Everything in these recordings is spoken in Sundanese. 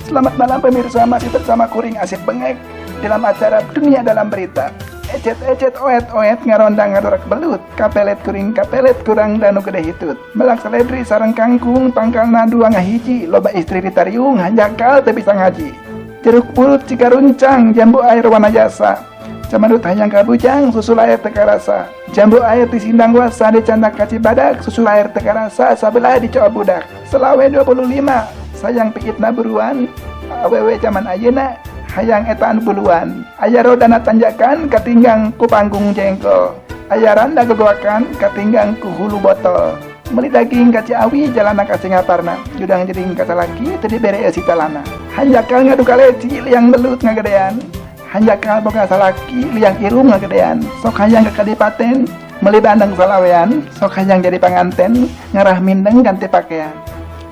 Selamat malam, pemirsa, masih bersama kuring Asep Bengek dalam acara Dunia Dalam Berita. Ecet-ecet oet-oet ngarondang ngadorak belut, kapelet kuring kapelet kurang danu gede hitut. Melak seledri sareng kangkung pangkalna dua ngahiji, loba istri ditariung hanjakal teu bisa ngaji. Jeruk purut ciga runcang, jambu air Wanayasa. Camandut hayang kabujang, susu air teu karasa. Jambu air ti Sindang Wasa dicandak ka Cibadak, susu air teu karasa sabelah dicoa budak. Selawe 25, sayang piitna buruan, awewe zaman ayeuna hayang eta anu buluan. Aya rodana tanjakan katinggang ku panggung jengkol. Aya randa gogoakan katinggang ku hulu botol. Meuli daging ka Ciawi jalanna ka Singaparna. Judang jeding ka salaki teu dibere eusi calana. Hanjakal ngadu kaleci liang belut ngagedean. Hanjakal boga salaki liang irung ngagedean. Sok hayang ka kadipaten meuli bandeng salawean, sok hayang jadi panganten ngarah mindeng ganti pakaian.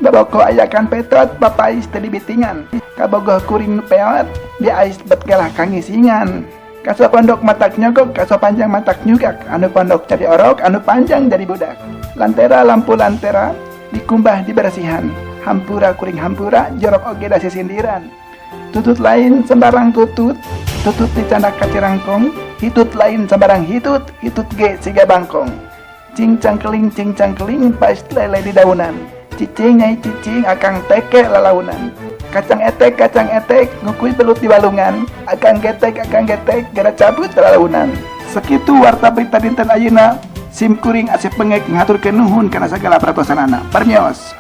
Baboko ayakan petot papais teu dibitingan. Kabogoh kuring nu peot diais bet kalah kangisingan. Kaso pondok matak nyogok, kaso panjang matak nyugak. Anu pondok jadi orok, anu panjang jadi budak. Lantera lampu lantera dikumbah dibersihan. Hampura kuring hampura jorok oge da sisindiran. Tutut lain sembarang tutut, tutut dicandak ka cirangkong, hitut lain sembarang hitut, hitut ge siga bangkong. Cingcang keling cingcang keling pais lele di daunan. Cicing nyai cicing akang teke lalaunan. Kacang etek ngukuy belut di walungan. Akang getek gara cabut lalaunan. Sakitu warta berita dinten ayeuna. Sim kuring Asep Bengek ngaturkeun nuhun kana sagala perhatosanana. Permios.